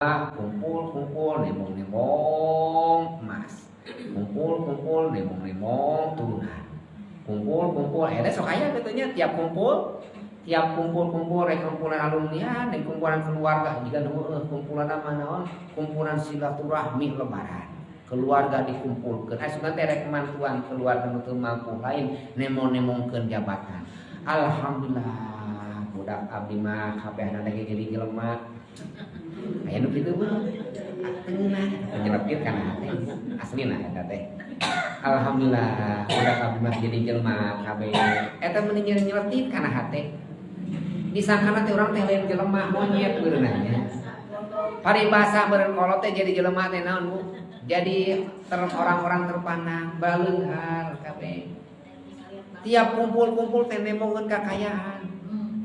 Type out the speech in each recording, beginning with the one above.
Kumpul-kumpul nembong-nembong emas, kumpul-kumpul nembong-nembong turunan, kumpul-kumpul eta sok aya kitu nya. Tiap kumpul, tiap kumpul-kumpul, rek kumpulan alumni dan kumpulan keluarga jika nu kumpulan mah naon, kumpulan silaturahmi Lebaran, keluarga dikumpulkeun. Asupan teh rek mantuan keluarga nu teu mampu, lain nembong-nembongkeun jabatan. "Alhamdulillah, budak abdi mah kabehna teh jadi jelema." Aya nu kitu, Bu. Tengenah nyelekit kana hate aslina eta teh. "Alhamdulillah, budak abdi mah jadi jelema kabeh." Eta meni nyeletit kana hate. Disangkana teh urang teh lain jelema, monyet beureunan nya. Paribasa meureun kolot teh jadi jelema teh naon, Bu? Jadi orang-orang terpandang, baleunghar kabeh. Tiap kumpul-kumpul teh nembongkeun kakayaan.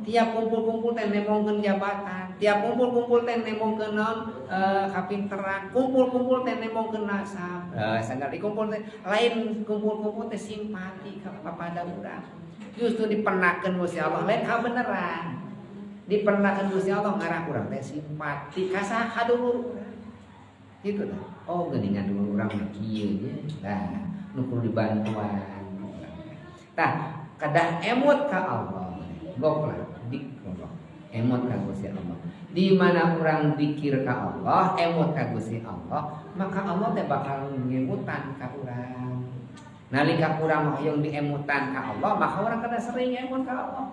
Tiap kumpul-kumpul teh nembongkeun jabatan. Tiap kumpul-kumpul teh nembongkeun naon, kapinteran. Kumpul-kumpul teh nembongkeun nasab. Sanggar dikumpul teh lain kumpul-kumpul teh simpati ka papada urang. Justru dipendakeun Gusti Allah lain kabeneran. Dipendakeun Gusti Allah ngarah urang teh simpati ka saha, dulur urang. Gitu dah. Oh, geuningan dulur urang mah kieu nya. Nah, nu kudu dibantuan. Tah, kedah emut ka Allah. Goklah dikrullah. Emut ka Gusti Allah. Di mana urang dikir ka Allah, emut ka Gusti Allah, maka Allah teh bakal ngemutan ka urang. Nalika urang hoyong diemutan ka Allah, maka urang kada sering emut ka Allah.